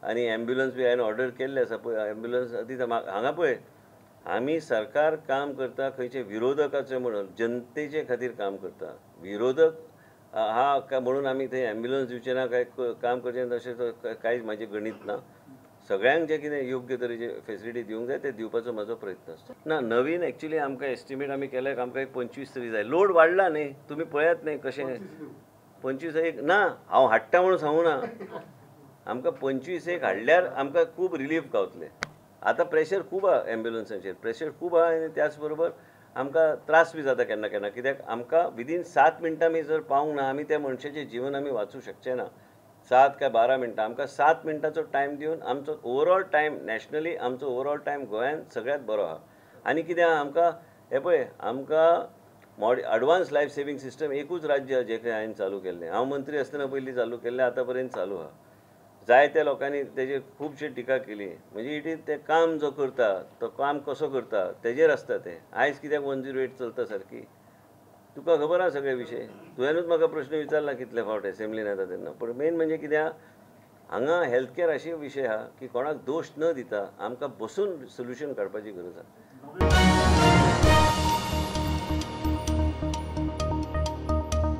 आनी एम्ब्युलन्स बी हांवें ऑर्डर केल्ले आसा पळय एम्ब्युलन्स दिता. हांगा पळय आमी सरकार काम करता खंयचे विरोधकाचे म्हणून जनतेचे खातीर काम करता. विरोधक हा काय म्हणून आमी थंय एम्ब्युलन्स दिवचे ना काय काम करचें ना तशें कांयच म्हाजें गणीत ना. सगळ्यांक जें कितें योग्य तरेचे फेसिलिटी दिवंक जाय ते दिवपाचो म्हाजो प्रयत्न आसता. ना नवीन एक्चुली आमकां एस्टिमेट आमी केले आमकां एक 25 तरी जाय. लोड वाडला न्ही, तुमी पळयात न्ही कशें 25 एक ना हांव हाडटा म्हणून सांगू ना, आमकां 25 एक हाडल्यार आमकां खूब रिलीफ गावतलें. आतां प्रेशर खूब आहा एम्ब्युलन्साचेर, प्रेशर खूब आहा आनी त्याच बरोबर आमकां त्रास बी जाता केन्ना केन्ना, कित्याक आमकां विदीन 7 मिनटां आमी जर पावूंक ना आमी त्या मनशाचें जिवन आमी वाचूं शकचे ना. 7 काय 12 मिनटां आमकां 7 मिनटांचो टायम दिवन आमचो ओवरऑल टायम नॅशनली आमचो ओवरऑल टायम गोंयान सगळ्यांत बरो आहा. आनी कितें आहा आमकां हें पळय आमकां एडवान्स लायफ सेवींग सिस्टम एकूच राज्य जें खंय हांवें चालू केल्लें, हांव मंत्री आसतना पयलीं चालू केल्लें, आतां पर्यंत चालू आहा. जायत्या लोकांनी तेजेर खुबशी टिका केली, म्हणजे it is तें काम जो करता तो काम कसो करता तेजेर आसता तें. आयज कित्याक 108 चलता सारकी तुका खबर आहा सगळे विशय, तुवेंनूच म्हाका प्रश्न विचारला कितले फावट एसेंब्लीन येता तेन्ना. पूण मेन म्हणजे कित्याक हांगा हेल्थ केअर अशे विशय आहा की कोणाक दोश न दिता आमकां बसून सोल्युशन काडपाची गरज आहा.